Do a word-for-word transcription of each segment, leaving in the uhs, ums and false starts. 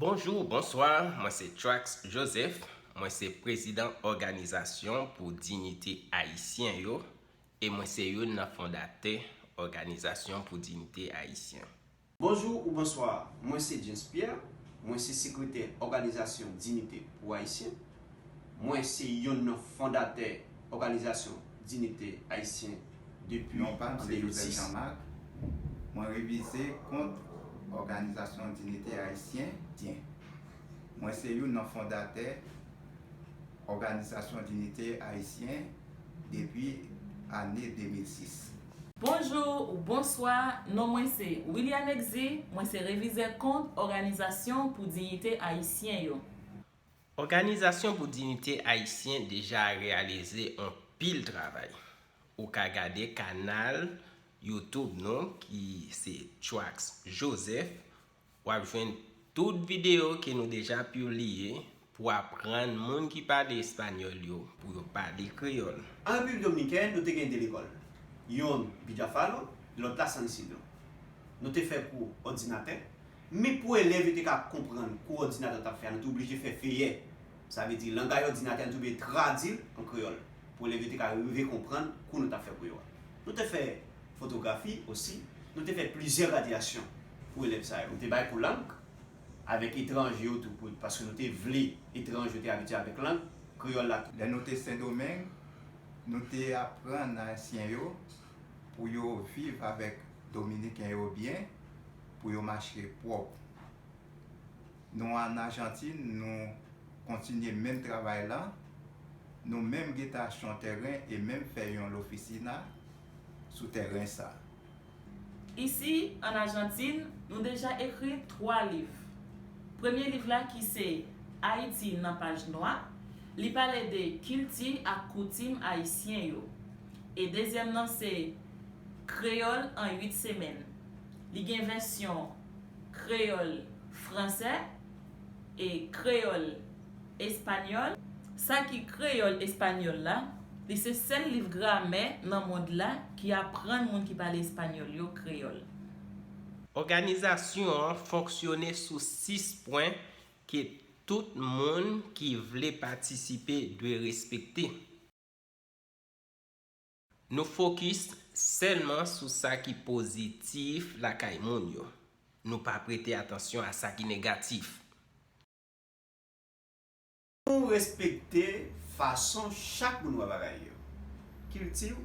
Bonjou, bonswa, mwen se Trax Joseph, mwen se prezidan Òganizasyon pou Diyite Ayisyen yo, e mwen se youn nan fondatè Òganizasyon pou Diyite Ayisyen. Bonjou ou bonswa, mwen se James Pierre, mwen se sekretè Òganizasyon Diyite pou Ayisyen, mwen se youn nan fondatè Òganizasyon Diyite Ayisyen depi Non pa m se Joseph Jean-Marc. Mwen revize kont Òganizasyon Diyite Ayisyen, dyen. Mwen se youn nan fondatè Òganizasyon Diyite Ayisyen depi ane de mil sis. Bonjou ou bonswa, non mwen se William Exi, mwen se revizè kont Òganizasyon pou Diyite Ayisyen yo. Òganizasyon pou Diyite Ayisyen deja reyalize on pil travay. Ou ka gade kanal YouTube nou ki se Trax Joseph. W ap jwenn tout videyo ke nou deja pibliye pou aprann moun ki pale espanyòl yo pou yo pale kreyòl. An Repiblik Dominikèn, nou te gen de lekòl. Yonn Villafalo, lòt la San Isidro. Nou te fè kou òdinatè, men pou elèv yo te ka konprann kou òdinatè t ap fè a, nou te oblije fè feyè. Sa vle di, langay òdinatè, nou te oblije tradui l an kreyòl pou elèv yo te ka rive konprann kou nou t ap fè pou yo a. Nou te fè fotografi osi, nou te fè plizyè radyasyon pou elèv sa yo. Nou te bay kou lang avèk etranje yo tou, pou, paske nou te vle etranje yo te abitye avèk lang kreyòl la tou. Lè nou te Sendomeng, nou te aprann Ayisyen yo pou yo viv avèk Dominiken yo byen, pou yo mache pwòp. Nou ann Ajantin, nou kontinye menm travay la. Nou menm gentan achte yon tèren e menm fè yon lofisina sou tèren sa. Isi, ann Ajantin, nou deja ekri twa liv. Premye liv la ki se Ayiti nan paj nwa, li pale de kilti ak koutim ayisyen yo. E dezyèm nan se Kreyòl an uit semèn. Li gen vèsyon kreyòl fransè e kreyòl espanyòl. Sa ki kreyòl espanyòl la, li se sèl liv gramè nan mond la ki aprann moun ki pale espanyòl yo kreyòl. Òganizasyon an fonksyone sou sis pwen ke tout moun ki vle patisipe dwe respekte. Nou fokis sèlman sou sa ki pozitif lakay moun yo. Nou pa prete atansyon a sa ki negatif. Nou respekte fason chak moun wè bagay yo. Kilti w,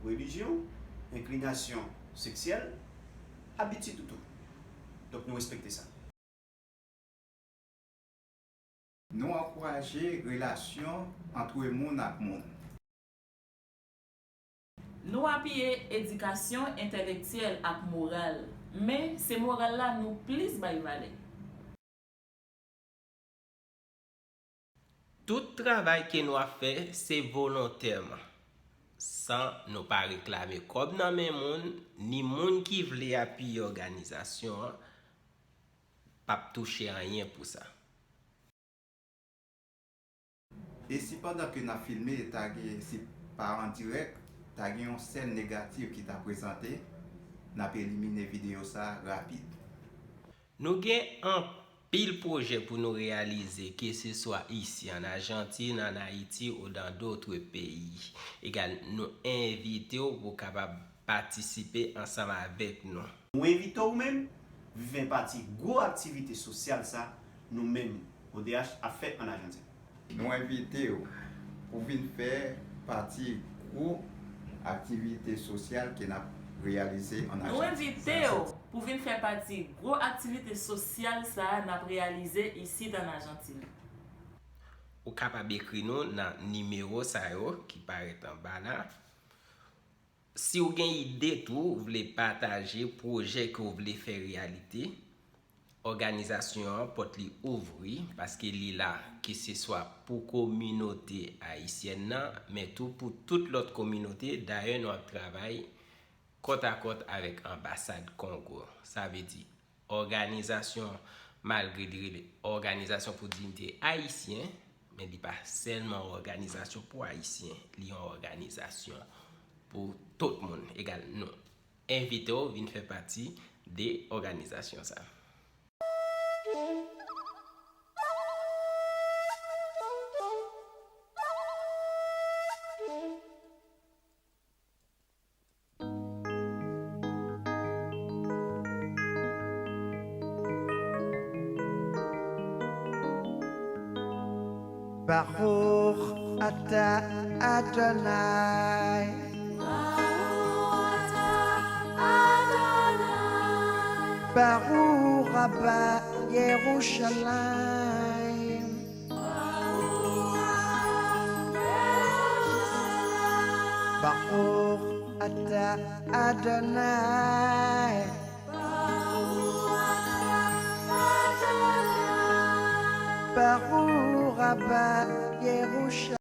relijyon w, enklinasyon seksyèl, abitid ou tou. Donk nou respekte sa. Nou ankouraje relasyon ant moun ak moun. Nou apiye edikasyon entèlektyèl ak moral, men se moral la nou plis bay valè. Tout travay ke nou ap fè se volontèman, san nou pa reklame kòb nan men moun, ni moun ki vle apiye òganizasyon an p ap touche anyen pou sa. E si pandan ke n ap filme, ta gen, se pa an dirèk, ta gen yon sèn negatif ki ta prezante, n ap elimine videyo sa a rapid. Nou gen anpil pwojè pou nou reyalize, ke se swa isi an Ajantin, an Ayiti ou dans d'autres pays. Egal, nou envite w pou w kapab patisipe ansanm avèk nou. Nou envite w menm vin fè pati gwo aktivite sosyal sa nou menm O D H ap fè an Ajantin. Nou envite w pou vin fè pati gwo aktivite sosyal ke n ap reyalize an Ajantin. Nou envite w pou vin fè pati gwo aktivite sosyal sa a n ap reyalize isit an Ajantin. Ou kapab ekri nou nan nimewo sa yo ki parèt anba la. Si w gen ide tou, w vle pataje pwojè ke w vle fè reyalite, òganizasyon an pòt li ouvri, paske li la, keseswa pou kominote ayisyèn nan, men tou pou tout lòt kominote. Dayè, nou ap travay kòtakòt avèk anbasad Kongo. Sa vle di, òganizasyon, malgre li rele Òganizasyon pou Diyite Ayisyen, men li pa sèlman yon òganizasyon pou Ayisyen, li yon òganizasyon pou tout moun. Egal, nou envite w vin fè pati de òganizasyon sa. Baruch ata Adonai. Baruch ata Yerushalayim. Baruch ata Adonai. Baruch ata Yerushalayim.